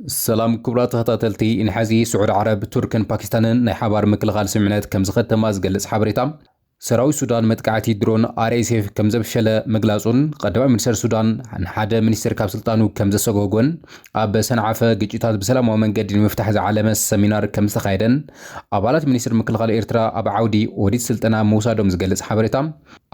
ሰላም ክቡራት ተኸታተልቲ፣ ንሐዚ ስዑድ ዓረብ፣ ቱርክን ፓኪስታንን ናይ ሓባር ምክልኻል ስምምዕነት ከም ዝኸተማ ዝገልጽ ሓበሬታ። ሰራዊት ሱዳን መጥቃዕቲ ድሮን ኣር ኤስ ኤፍ ከም ዘፍሸለ ምግላጹን፣ ቀዳማይ ሚኒስተር ሱዳን ንሓደ ሚኒስተር ካብ ስልጣኑ ከም ዘሰጎጎን፣ ኣብ ሰንዓፈ ግጭታት ብሰላማዊ መንገዲ ንምፍታሕ ዝዓለመ ሰሚናር ከም ዝተኻየደን፣ ኣባላት ሚኒስትሪ ምክልኻል ኤርትራ ኣብ ዓውዲ ኦዲት ስልጠና ምውሳዶም ዝገልጽ ሓበሬታ።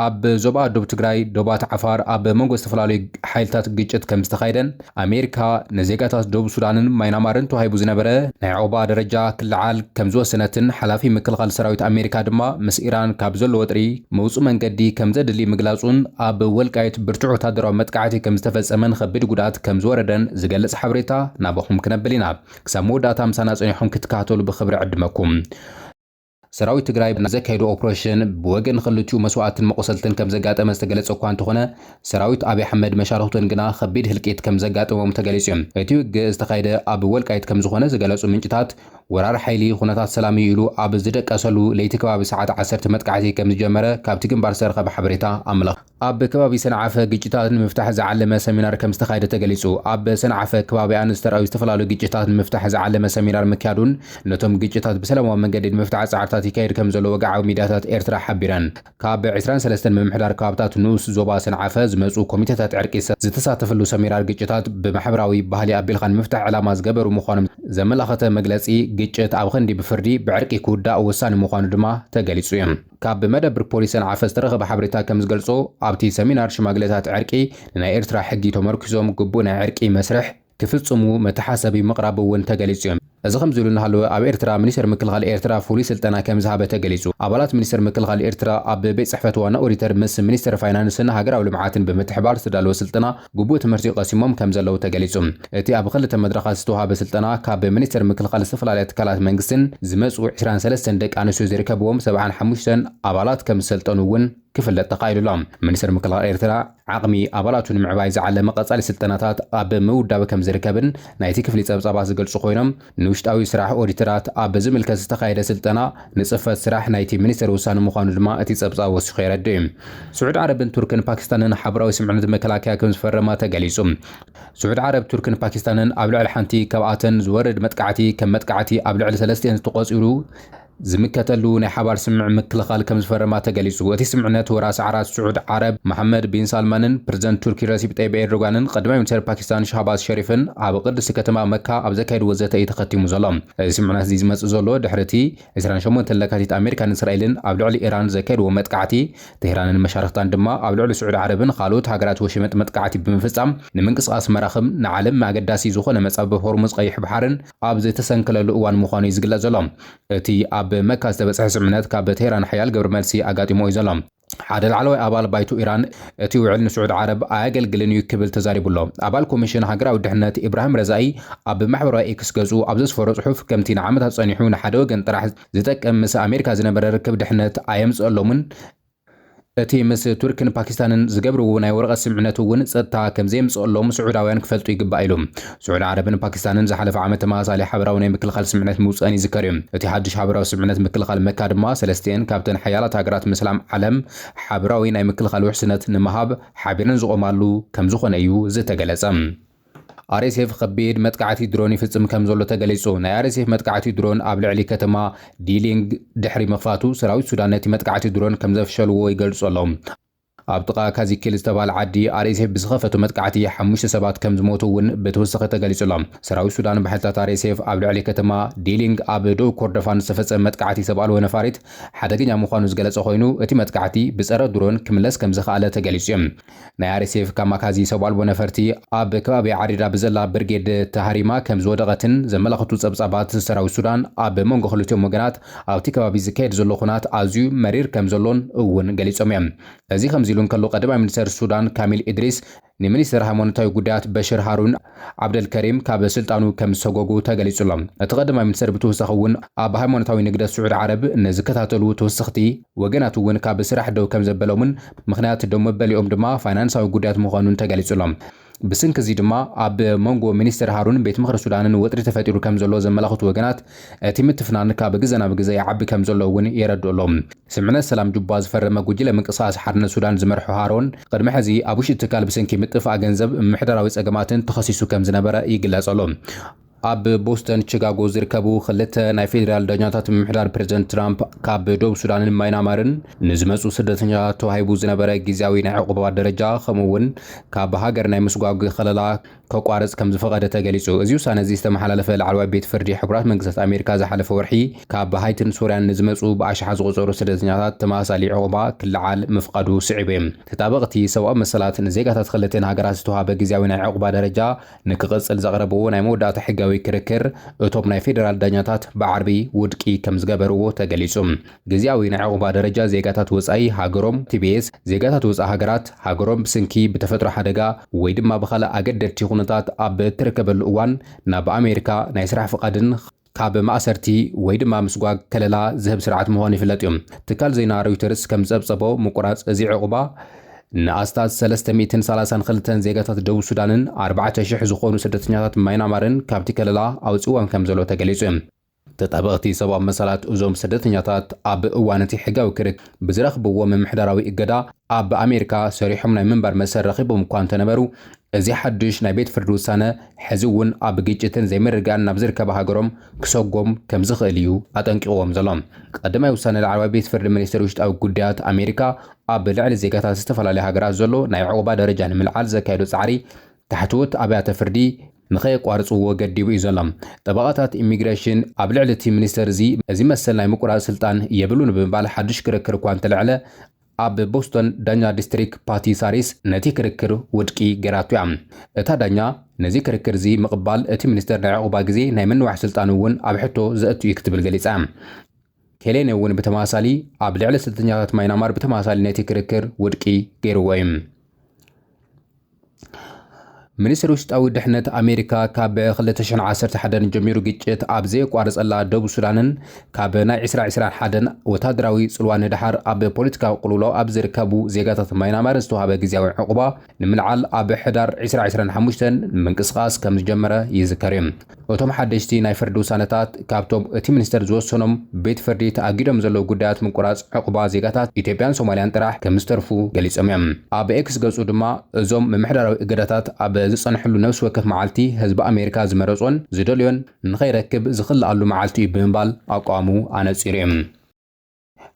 ኣብ ዞባ ዶብ ትግራይ፣ ዶባት ዓፋር፣ ኣብ መንጎ ዝተፈላለዩ ሓይልታት ግጭት ከም ዝተኻየደን፣ ኣሜሪካ ንዜጋታት ደቡብ ሱዳንን ማይናማርን ተዋሂቡ ዝነበረ ናይ ዑቕባ ደረጃ ክለዓል ከም ዝወሰነትን፣ ሓላፊ ምክልኻል ሰራዊት ኣሜሪካ ድማ ምስ ኢራን ካብ ዘሎ ወጥሪ መውጽኢ መንገዲ ከም ዘድሊ ምግላጹን፣ ኣብ ወልቃይት ብርቱዕ ወታደራዊ መጥቃዕቲ ከም ዝተፈጸመን ከቢድ ጉድኣት ከም ዝወረደን ዝገልጽ ሓበሬታ ናባኹም ክነብል ኢና። ክሳብ መወዳእታ ምሳና ጸኒሖም ክትከታተሉ ብኽብሪ ዕድመኩም። ሰራዊት ትግራይ ዘካየዶ ኦፕሬሽን ብወገን ክልቲኡ መስዋእትን መቆሰልትን ከም ዘጋጠመ ዝተገለጸ እኳ እንተኾነ፣ ሰራዊት ኣብይ ኣሕመድ መሻርኽቱን ግና ከቢድ ህልቂት ከም ዘጋጠሞም ተገሊጹ እዩ። እቲ ውግእ ዝተኻየደ ኣብ ወልቃይት ከም ዝኾነ ዝገለጹ ምንጭታት፣ ወራር ሓይሊ ኩነታት ሰላም እዩ ኢሉ ኣብ ዝደቀሰሉ ለይቲ ከባቢ ሰዓት ዓሰርተ መጥቃዕቲ ከም ዝጀመረ ካብቲ ግንባር ዝተረኸበ ሓበሬታ ኣመልኪቱ። ኣብ ከባቢ ሰንዓፈ ግጭታት ንምፍታሕ ዝዓለመ ሰሚናር ከም ዝተኻየደ ተገሊጹ። ኣብ ሰንዓፈ ከባቢኣን ዝተራእዩ ዝተፈላለዩ ግጭታት ንምፍታሕ ዝዓለመ ሰሚናር ምክያዱን፣ ነቶም ግጭታት ብሰላማዊ መንገዲ ንምፍታሕ ጻዕርታት ይካየድ ከም ዘሎ ወግዓዊ ሚድያታት ኤርትራ ሓቢረን። ካብ ዕስራን ሰለስተን ምምሕዳር ከባብታት ንኡስ ዞባ ሰንዓፈ ዝመጹ ኮሚቴታት ዕርቂ ዝተሳተፍሉ ሰሚናር፣ ግጭታት ብማሕበራዊ ባህሊ ኣቢልካ ንምፍታሕ ዕላማ ዝገበሩ ምዃኖም ዘመላኸተ መግለጺ፣ ግጭት ኣብ ክንዲ ብፍርዲ ብዕርቂ ክውዳእ ወሳኒ ምዃኑ ድማ ተገሊጹ እዩ። ካብ መደብር ፖሊስ ሰንዓፈ ዝተረኸበ ሓበሬታ ከም ዝገልጾ፣ ኣብቲ ሰሚናር ሽማግሌታት ዕርቂ ንናይ ኤርትራ ሕጊ ተመርኪዞም ግቡእ ናይ ዕርቂ መስርሕ ክፍጽሙ መተሓሰቢ ምቕራብ እውን ተገሊጹ እዩ። እዚ ከምዚ ኢሉ እናሃለወ፣ ኣብ ኤርትራ ሚኒስቴር ምክልኻል ኤርትራ ፍሉይ ስልጠና ከም ዝሃበ ተገሊጹ። ኣባላት ሚኒስቴር ምክልኻል ኤርትራ ኣብ ቤት ጽሕፈት ዋና ኦዲተር ምስ ሚኒስቴር ፋይናንስን ሃገራዊ ልምዓትን ብምትሕባር ዝተዳለወ ስልጠና ግቡእ ትምህርቲ ቀሲሞም ከም ዘለዉ ተገሊጹ። እቲ ኣብ ክልተ መድረኻት ዝተዋሃበ ስልጠና፣ ካብ ሚኒስቴር ምክልኻል ዝተፈላለያ ትካላት መንግስትን ዝመጹ ዕስራን ሰለስተን ደቂ ኣንስትዮ ዝርከብዎም ሰብዓን ሓሙሽተን ኣባላት ከም ዝሰልጠኑ እውን ክፍለጥ ተኻኢሉ ኣሎ። ሚኒስቴር ምክልኻል ኤርትራ ዓቕሚ ኣባላቱ ንምዕባይ ዝዓለመ ቀጻሊ ስልጠናታት ኣብ ምውዳብ ከም ዝርከብን ናይቲ ክፍሊ ጸብጻባት ዝገልጹ ኮይኖም፣ ንውሽጣዊ ስራሕ ኦዲተራት ኣብ ዝምልከት ዝተኻየደ ስልጠና ንጽፈት ስራሕ ናይቲ ሚኒስቴር ውሳነ ምዃኑ ድማ እቲ ጸብጻብ ወሲኹ የረድእ። ስዑድ ዓረብን ቱርክን ፓኪስታንን ሓበራዊ ስምምዕነት መከላከያ ከም ዝፈረማ ተገሊጹ። ስዑድ ዓረብ፣ ቱርክን ፓኪስታንን ኣብ ልዕሊ ሓንቲ ካብኣተን ዝወርድ መጥቃዕቲ ከም መጥቃዕቲ ኣብ ልዕሊ ሰለስቲአን ዝተቖጺሩ ዝምከተሉ ናይ ሓባር ስምምዕ ምክልኻል ከም ዝፈረማ ተገሊጹ። እቲ ስምምዕነት ወራሲ ዓራት ስዑድ ዓረብ መሓመድ ቢን ሳልማንን ፕረዚደንት ቱርኪ ረሲፕ ጠይብ ኤርዶጋንን ቀዳማይ ሚኒስተር ፓኪስታን ሻህባዝ ሸሪፍን ኣብ ቅድስቲ ከተማ መካ ኣብ ዘካየድዎ ዘተ እዩ ተኸቲሙ ዘሎ። እዚ ስምምዕነት እዚ ዝመጽእ ዘሎ ድሕሪ እቲ ዕስራን ሸሞንተን ለካቲት ኣሜሪካን እስራኤልን ኣብ ልዕሊ ኢራን ዘካየድዎ መጥቃዕቲ፣ ቴህራንን መሻርኽታን ድማ ኣብ ልዕሊ ስዑድ ዓረብን ካልኦት ሃገራት ወሽመጥ መጥቃዕቲ ብምፍጻም፣ ንምንቅስቓስ መራኽብ ንዓለም ኣገዳሲ ዝኾነ መጻብብ ሆርሙዝ ቀይሕ ባሕርን ኣብ ዝተሰንከለሉ እዋን ምዃኑ እዩ ዝግለጽ ዘሎ። እቲ ኣብ መካ ዝተበጽሐ ስምምዕነት ካብ ቴህራን ሓያል ግብረ መልሲ ኣጋጢሞ እዩ ዘሎ። ሓደ ላዕለዋይ ኣባል ባይቶ ኢራን፣ እቲ ውዕል ንስዑድ ዓረብ ኣየገልግልን እዩ ክብል ተዛሪቡ ኣሎ። ኣባል ኮሚሽን ሃገራዊ ድሕነት ኢብራሂም ረዛኢ ኣብ ማሕበራዊ ኤክስ ገጹ ኣብ ዘስፈሮ ጽሑፍ፣ ከምቲ ንዓመታት ጸኒሑ ንሓደ ወገን ጥራሕ ዝጠቅም ምስ ኣሜሪካ ዝነበረ ርክብ ድሕነት ኣየምጽአሎምን፣ እቲ ምስ ቱርክን ፓኪስታንን ዝገብርዎ ናይ ወረቐት ስምምዕነት እውን ጸጥታ ከም ዘየምጽአሎም ስዑዳውያን ክፈልጡ ይግባእ ኢሉ። ስዑድ ዓረብን ፓኪስታንን ዝሓለፈ ዓመት ተመሳሳሊ ሓበራዊ ናይ ምክልኻል ስምምዕነት ምውጽአን ይዝከር እዩ። እቲ ሓድሽ ሓበራዊ ስምምዕነት ምክልኻል መካ ድማ ሰለስቲአን ካብተን ሓያላት ሃገራት ምስላም ዓለም ሓበራዊ ናይ ምክልኻል ውሕስነት ንምሃብ ሓቢረን ዝቖማሉ ከም ዝኾነ እዩ ዝተገለጸ። ኣር ኤስ ኤፍ ከቢድ መጥቃዕቲ ድሮን ይፍጽም ከም ዘሎ ተገሊጹ። ናይ ኣር ኤስ ኤፍ መጥቃዕቲ ድሮን ኣብ ልዕሊ ከተማ ዲሊንግ ድሕሪ ምኽፋቱ፣ ሰራዊት ሱዳን ነቲ መጥቃዕቲ ድሮን ከም ዘፍሸልዎ ይገልጹ ኣለዉ። ኣብ ጥቓ ካዚኪል ዝተባህለ ዓዲ ኣር ኤስ ኤፍ ብዝኸፈቶ መጥቃዕቲ ሓሙሽተ ሰባት ከም ዝሞቱ እውን ብተወሳኺ ተገሊጹ ኣሎ። ሰራዊት ሱዳን ብሓይልታት ኣር ኤስ ኤፍ ኣብ ልዕሊ ከተማ ዲሊንግ ኣብ ደቡብ ኮርዶፋን ዝተፈጸመ መጥቃዕቲ ሰብ ኣልቦ ነፋሪት ሓደገኛ ምዃኑ ዝገለጸ ኮይኑ፣ እቲ መጥቃዕቲ ብጸረ ድሮን ክምለስ ከም ዝኸኣለ ተገሊጹ እዩ። ናይ ኣር ኤስ ኤፍ ካማካዚ ሰብ ኣልቦ ነፈርቲ ኣብ ከባቢ ዓሪዳ ብዘላ ብርጌድ ተሃሪማ ከም ዝወደቐትን ዘመላኽቱ ጸብጻባት፣ ሰራዊት ሱዳን ኣብ መንጎ ክልቲኦም ወገናት ኣብቲ ከባቢ ዝካየድ ዘሎ ኩናት ኣዝዩ መሪር ከም ዘሎን እውን ገሊጾም እዮም። እዚ ከምዚ ኢሉ እንከሎ፣ ቀዳማይ ሚኒስተር ሱዳን ካሚል ኢድሪስ ንሚኒስተር ሃይማኖታዊ ጉዳያት በሽር ሃሩን ዓብደልከሪም ካብ ስልጣኑ ከም ዝሰጎጉ ተገሊጹ ኣሎ። እቲ ቀዳማይ ሚኒስተር ብተወሳኺ እውን ኣብ ሃይማኖታዊ ንግደት ስዑድ ዓረብ ንዝከታተሉ ተወሰኽቲ ወገናት እውን ካብ ስራሕ ደው ከም ዘበሎምን ምኽንያት ደው መበሊኦም ድማ ፋይናንሳዊ ጉዳያት ምዃኑን ተገሊጹ ኣሎ። ብስንኪ እዚ ድማ ኣብ መንጎ ሚኒስተር ሃሩን ቤት ምኽሪ ሱዳንን ወጥሪ ተፈጢሩ ከም ዘሎ ዘመላኽቱ ወገናት፣ እቲ ምትፍናን ካብ ግዘ ናብ ግዘ ይዓቢ ከም ዘሎ እውን የረድኡ ኣለዉ። ስምምዕነት ሰላም ጁባ ዝፈረመ ጉጅለ ምንቅስቓስ ሓርነት ሱዳን ዝመርሖ ሃሮን፣ ቅድሚ ሕዚ ኣብ ውሽጢ ትካል ብሰንኪ ምጥፋእ ገንዘብ፣ ምምሕዳራዊ ጸገማትን ተኸሲሱ ከም ዝነበረ ይግለጽ ኣሎ። ኣብ ቦስተን ቺካጎ ዝርከቡ ክልተ ናይ ፌዴራል ዳኛታት ምምሕዳር ፕሬዝደንት ትራምፕ ካብ ደቡብ ሱዳንን ማይናማርን ንዝመፁ ስደተኛታት ተዋሂቡ ዝነበረ ግዝያዊ ናይ ዕቑባ ደረጃ ከምኡ እውን ካብ ሃገር ናይ ምስጓግ ከለላ ከቋርፅ ከም ዝፈቐደ ተገሊፁ። እዚ ውሳነ እዚ ዝተመሓላለፈ ላዕለዋይ ቤት ፍርዲ ሕቡራት መንግስታት ኣሜሪካ ዝሓለፈ ወርሒ ካብ ሃይትን ሶርያን ንዝመፁ ብኣሽሓት ዝቑፀሩ ስደተኛታት ተመሳሳሊ ዕቑባ ክለዓል ምፍቓዱ ስዒቡ እዩ። ተጣበቕቲ ሰብኣዊ መሰላት ንዜጋታት ክልተን ሃገራት ዝተዋሃበ ግዝያዊ ናይ ዕቑባ ደረጃ ንክቕጽል ዘቕረብዎ ናይ መወዳእታ ሕጋዊ ክርክር እቶም ናይ ፌዴራል ዳኛታት ብዓርቢ ውድቂ ከም ዝገበርዎ ተገሊጹ። ግዝያዊ ናይ ዕቑባ ደረጃ ዜጋታት ወጻኢ ሃገሮም፣ ቲ ቢ ኤስ፣ ዜጋታት ወጻኢ ሃገራት ሃገሮም ብስንኪ ብተፈጥሮ ሓደጋ ወይ ድማ ብኻልእ ኣገደድቲ ኩነታት ኣብ እትርከበሉ እዋን ናብ ኣሜሪካ ናይ ስራሕ ፍቓድን ካብ ማእሰርቲ ወይ ድማ ምስጓግ ከለላ ዝህብ ስርዓት ምዃኑ ይፍለጥ እዩ። ትካል ዜና ሮይተርስ ከም ዝጸብጸቦ፣ ምቁራጽ እዚ ዕቑባ ንኣስታት ሰለስተ ሚእትን ሰላሳን ክልተን ዜጋታት ደቡብ ሱዳንን ኣርባዕተ ሽሕ ዝኾኑ ስደተኛታት ማይናማርን ካብቲ ከለላ ኣውጽእዎም ከም ዘሎ ተገሊጹ እዩ። ተጣበቕቲ ሰብኣዊ መሰላት እዞም ስደተኛታት ኣብ እዋን እቲ ሕጋዊ ክርክ ብዝረኽብዎ ምምሕዳራዊ እገዳ ኣብ ኣሜሪካ ሰሪሖም ናይ ምንባር መሰል ረኺቦም እኳ እንተነበሩ፣ እዚ ሓድሽ ናይ ቤት ፍርዲ ውሳነ ሕዚ እውን ኣብ ግጭትን ዘይምርግጋእን ናብ ዝርከባ ሃገሮም ክሰጎም ከም ዝኽእል እዩ ኣጠንቂቕዎም ዘሎ። ቀዳማይ ውሳነ ላዕለዋይ ቤት ፍርዲ ሚኒስትር ውሽጣዊ ጉዳያት ኣሜሪካ ኣብ ልዕሊ ዜጋታት ዝተፈላለዩ ሃገራት ዘሎ ናይ ዕቑባ ደረጃ ንምልዓል ዘካየዶ ጻዕሪ ታሕተዎት ኣብያተ ፍርዲ ንኸየቋርጽዎ ገዲቡ እዩ ዘሎ። ጠበቓታት ኢሚግሬሽን ኣብ ልዕሊ እቲ ሚኒስተር እዚ፣ እዚ መሰል ናይ ምቁራጽ ስልጣን የብሉን ብምባል ሓድሽ ክርክር እኳ እንተልዕለ፣ ኣብ ቦስቶን ዳኛ ዲስትሪክት ፓቲ ሳሪስ ነቲ ክርክር ውድቂ ገይራቶ እያ። እታ ዳኛ ነዚ ክርክር እዚ ምቕባል እቲ ሚኒስተር ናይ ዕቑባ ግዜ ናይ ምንዋሕ ስልጣኑ እውን ኣብ ሕቶ ዘእቱ እዩ ክትብል ገሊጻ እያ። ኬሌኔ እውን ብተመሳሳሊ ኣብ ልዕሊ ስደተኛታት ማይናማር ብተመሳሳሊ ነቲ ክርክር ውድቂ ገይርዎ እዩ። ሚኒስትሪ ውሽጣዊ ድሕነት ኣሜሪካ ካብ ክልተ ሽሕን ዓሰርተ ሓደን ጀሚሩ ግጭት ኣብ ዘየቋረጸላ ደቡብ ሱዳንን ካብ ናይ ዕስራ ዕስራን ሓደን ወታደራዊ ጽልዋ ንደሓር ኣብ ፖለቲካዊ ቅልውላው ኣብ ዝርከቡ ዜጋታት ማይናማርን ዝተዋህበ ግዝያዊ ዕቑባ ንምልዓል ኣብ ሕዳር ዕስራ ዕስራን ሓሙሽተን ምንቅስቓስ ከም ዝጀመረ ይዝከር እዩ። እቶም ሓደሽቲ ናይ ፍርዲ ውሳነታት ካብቶም እቲ ሚኒስተር ዝወሰኖም ቤት ፍርዲ ተኣጊዶም ዘለዉ ጉዳያት ምቁራጽ ዕቑባ ዜጋታት ኢትዮጵያን ሶማልያን ጥራሕ ከም ዝተርፉ ገሊጾም እዮም። ኣብ ኤክስ ገጹ ድማ እዞም ምምሕዳራዊ እገዳታት ኣብ ዝጸንሕሉ ነፍሲ ወከፍ መዓልቲ ህዝቢ ኣሜሪካ ዝመረጾን ዝደልዮን ንኸይረክብ ዝኽልኣሉ መዓልቲ እዩ ብምባል ኣቋሙ ኣነጺሩ እዩ።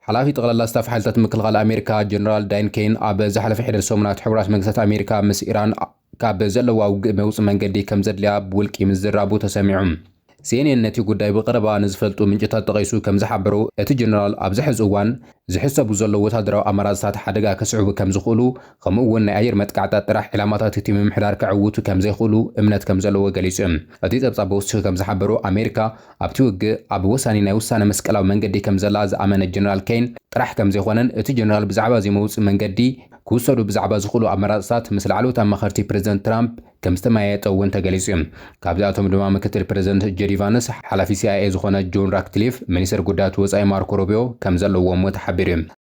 ሓላፊ ጠቕላላ ስታፍ ሓይልታት ምክልኻል ኣሜሪካ ጀነራል ዳይን ኬን ኣብ ዝሓለፈ ሕደር ሰሙናት ሕቡራት መንግስታት ኣሜሪካ ምስ ኢራን ካብ ዘለዋ ውግእ መውጽኢ መንገዲ ከም ዘድልያ ብውልቂ ምዝራቡ ተሰሚዑ። ሲ ኤን ኤን ነቲ ጉዳይ ብቐረባ ንዝፈልጡ ምንጭታት ጠቒሱ ከም ዝሓበሮ፣ እቲ ጀነራል ኣብዚ ሕዚ እዋን ዝሕሰቡ ዘለዉ ወታደራዊ ኣማራፅታት ሓደጋ ከስዕቡ ከም ዝኽእሉ፣ ከምኡ እውን ናይ ኣየር መጥቃዕታት ጥራሕ ዒላማታት እቲ ምምሕዳር ከዕውቱ ከም ዘይኽእሉ እምነት ከም ዘለዎ ገሊጹ እዩ። እቲ ጸብጻብ ወሲኹ ከም ዝሓበሮ፣ ኣሜሪካ ኣብቲ ውግእ ኣብ ወሳኒ ናይ ውሳነ መስቀላዊ መንገዲ ከም ዘላ ዝኣመነ ጀነራል ኬን ጥራሕ ከም ዘይኮነን፣ እቲ ጀነራል ብዛዕባ እዚ መውጽኢ መንገዲ ክውሰዱ ብዛዕባ ዝኽእሉ ኣማራፅታት ምስ ላዕለዎት ኣማኸርቲ ፕሬዝደንት ትራምፕ ከም ዝተመያየጠ እውን ተገሊጹ እዩ። ካብዚኣቶም ድማ ምክትል ፕሬዝደንት ጄዲ ቫንስ፣ ሓላፊ ሲ ኣይ ኤ ዝኾነ ጆን ራትክሊፍ፣ ሚኒስትር ጉዳያት ወጻኢ ማርኮ ሩቢዮ ከም ዘለዎም እውን ተሓቢሩ እዩ።